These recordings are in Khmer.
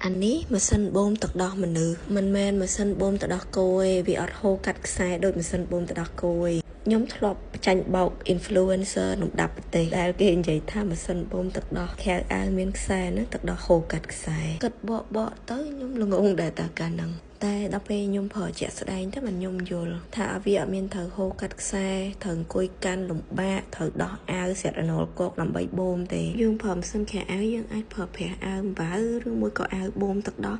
អានេះម៉ាស៊ីនបូមទឹកដោះមនុស្សមិនមែនម៉ាស៊ីនបូមទឹកដោះគោទេវាអត់ហូរកាត់ខ្សែដូចម៉ាស៊ីនបូមទឹកដោះគោទេខ្ញុំធ្លាប់ចាញ់បោក influencer លំដាប់ប្រទេសដែលគេនិយាយថាម៉ាស៊ីនបូមទឹកដោះខៅអាវមានខ្សែហ្នឹងទឹកដោះហូរកាត់ខ្សែគិតបកបកទៅខ្ញុំល្ងងដែរតាកាលហ្នឹងតែដល់ពេលខ្ញុំប្រើជាក់ស្ដែងទៅមិនខ្ញុំយល់ថាវាអត់មានត្រូវហូរកាត់ខ្សែត្រូវអង្គុយកាន់លំបាកត្រូវដោះអាវស្រាក់រណុលកកដើម្បីបូមទេយើងប្រើម៉ាស៊ីនខែអាវយើងអាចប្រើប្រាស់អាវអំបៅឬមួយក៏អាវបូមទឹកដោះ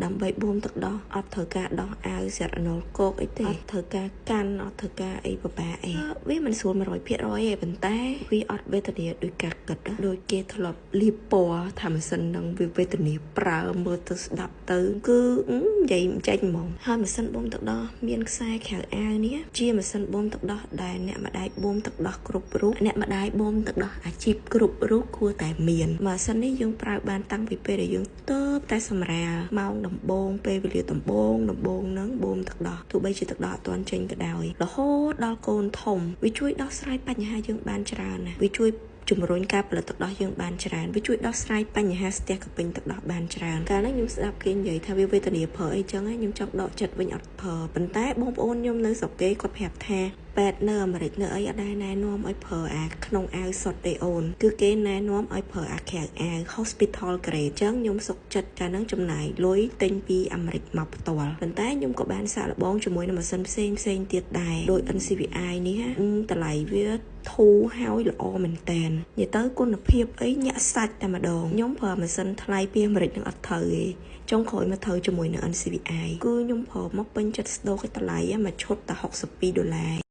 ដើម្បីបូមទឹកដោះអត់ត្រូវការដោះអាវស្រាក់រណុលកកអីទេអត់ត្រូវការកាន់អត់ត្រូវការអីពិបាកអីវាមិនស្រួល100%ទេប៉ុន្តែវាអត់វេទនាដោយការគិតដោយគេធ្លាប់លាបពណ៌ថាម៉ាស៊ីននឹងវាវេទនាប្រើមើលទៅស្ដាប់ទៅគឺនិយាយមិនចេញហ្មងហើយម៉ាស៊ីនបូមទឹកដោះមានខ្សែក្រៅអាវនេះជាម៉ាស៊ីនបូមទឹកដោះដែលអ្នកម្ដាយបូមទឹកដោះគ្រប់រូបអ្នកម្ដាយបូមទឹកដោះអាជីពគ្រប់រូបគួរតែមានម៉ាស៊ីននេះយើងប្រើបានតាំងពីពេលដែលយើងទៅតែសម្រាលម៉ោងដំបូងពេលវេលាដំបូងដំបូងហ្នឹងបូមទឹកដោះទោះបីជាទឹកដោះអត់ទាន់ចេញក៏ដោយរហូតដល់កូនធំវាជួយដោះស្រាយបញ្ហាយើងបានច្រើនណាស់វាជួយជំរុញការផលិតទឹកដោះយើងបានច្រើនវាជួយដោះស្រាយបញ្ហាស្ទះកពេញទឹកដោះបានច្រើនកាលហ្នឹងខ្ញុំស្ដាប់គេនិយាយថាវាវេទនាប្រើអីចឹងខ្ញុំចង់ដកចិត្តវិញអត់ប្រើប៉ុន្តែបងប្អូនខ្ញុំនៅស្រុកគេគាត់ប្រាប់ថាពេទ្យនៅអាមេរិកនៅអីអត់ដែលណែនាំឲ្យប្រើអាក្នុងអាវសុទ្ធទេអូនគឺគេណែនាំឲ្យប្រើអាក្រៅអាវ hospital grade ចឹងខ្ញុំសុខចិត្តកាលហ្នឹងចំណាយលុយទិញពីអាមេរិកមកផ្ទាល់ប៉ុន្តែខ្ញុំក៏បានសាកល្បងជាមួយនឹងម៉ាស៊ីនផ្សេងផ្សេងទៀតដែរដោយ NCVI នេះតម្លៃវាធូរហើយល្អមែនតែននិយាយទៅគុណភាពអីញាក់សាច់តែម្ដងខ្ញុំប្រើម៉ាស៊ីនថ្លៃពីអាមេរិកនឹងអត់ត្រូវទេចុងក្រោយមកត្រូវជាមួយនឹង NCVI គឺខ្ញុំប្រើមកពេញចិត្តស្ដោកឲ្យតម្លៃមួយឈុតតែ62ដុល្លារ។